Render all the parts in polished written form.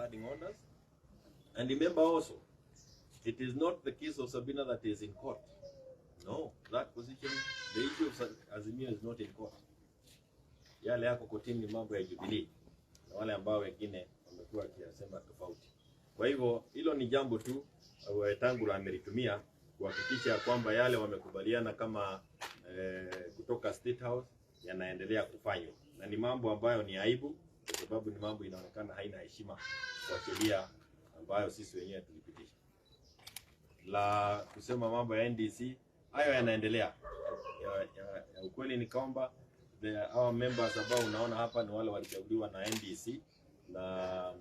standing orders. And remember also, it is not the case of Sabina that is in court. No, that position, the issue of Azimio is not in court. Yale yako kotini ni mambo ya Jubilee na wale ambao wengine wamekuwa wakiyasema tofauti. Kwa hivyo hilo ni jambo tu Wetangula amelitumia kuhakikisha kwamba yale wamekubaliana kama kutoka State House yanaendelea kufanywa, na ni mambo ambayo ni aibu, kwa sababu ni mambo inaonekana haina heshima kwa sheria ambayo sisi wenyewe tulipitisha. La kusema mambo ya NDC hayo yanaendelea. Ya ukweli ni kwamba our members ambao unaona hapa ni wale walichaguliwa na NDC, na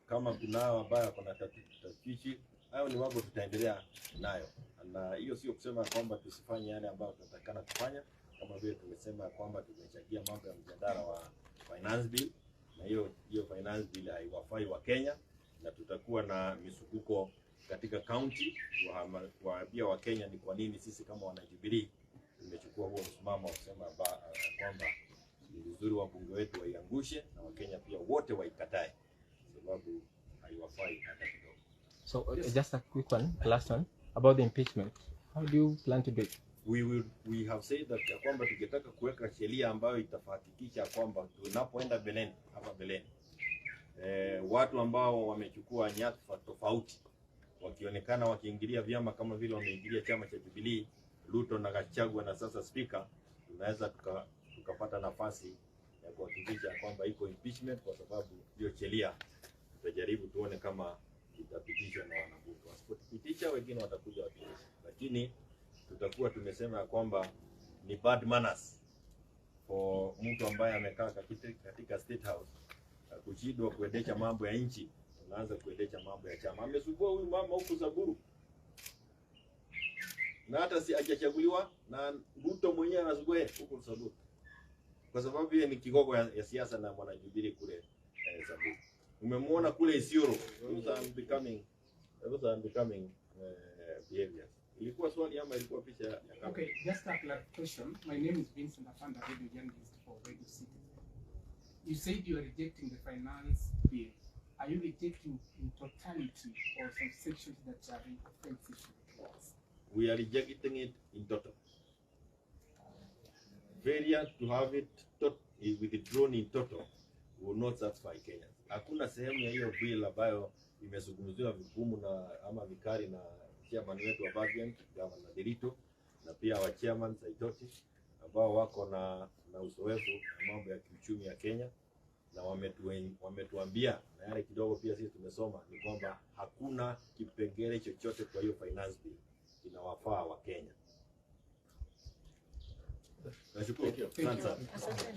kama kunao ambayo kuna tashwishi, hayo ni mambo tutaendelea nayo, na hiyo sio kusema kwamba tusifanye yale ambayo tunatakana kufanya, kama vile tumesema kwamba tumechangia mambo ya mjadala wa finance bill, na hiyo finance bill haiwafai Wakenya, na tutakuwa na misukuko katika county kuwaambia Wakenya ni kwa nini sisi kama wanajubilee tumechukua huo msimamo wa kusema kwamba ni vizuri wabunge wetu waiangushe na Wakenya pia wote waikatae, sababu haiwafai hata kidogo. So just a quick one, the last one about the impeachment. How do you plan to do it? We have said that ya kwamba tukitaka kuweka sheria ambayo itahakikisha kwamba tunapoenda beleni hapa beleni, watu ambao wamechukua nyadhifa tofauti wakionekana wakiingilia vyama kama vile wameingilia chama cha Jubilee, Ruto na Gachagua na sasa speaker, tunaweza tukapata nafasi ya kuhakikisha kwamba iko impeachment, kwa sababu ndio sheria. Tutajaribu tuone kama itapitishwa na wanabunge. Wasipopitisha, wengine watakuja wapitishe, lakini tutakuwa tumesema ya kwamba ni bad manners for mtu ambaye amekaa katika State House na kushindwa kuendesha mambo ya nchi, unaanza kuendesha mambo ya chama. Amesumbua huyu mama huku Samburu na hata si hajachaguliwa na Ruto mwenyewe anasumbua yeye huku Samburu, kwa sababu yeye ni kigogo ya siasa na mwanajubilee kule Samburu. Umemwona kule Isiolo. Those are unbecoming behaviors. Ilikuwa swali ama ilikuwa picha ya kamera? Okay, just a clarification. My name is Vincent Afanda, radio journalist for Radio Citizen. You said you are rejecting the finance bill. Are you rejecting in totality or some sections that are offensive to the class? We are rejecting it in total. Failure to have it withdrawn in total will not satisfy Kenyans. Hakuna sehemu ya hiyo bill ambayo imezungumziwa vigumu na ama vikali na chairman wetu wa Backbench, Governor Nderitu, na pia wa chairman Saitoti ambao wako na uzoefu na mambo ya kiuchumi ya Kenya, na wametuambia na yale kidogo pia sisi tumesoma ni kwamba hakuna kipengele chochote kwa hiyo finance bill inawafaa Wakenya. Nashukuru. Thank Asante you. sana. Asante.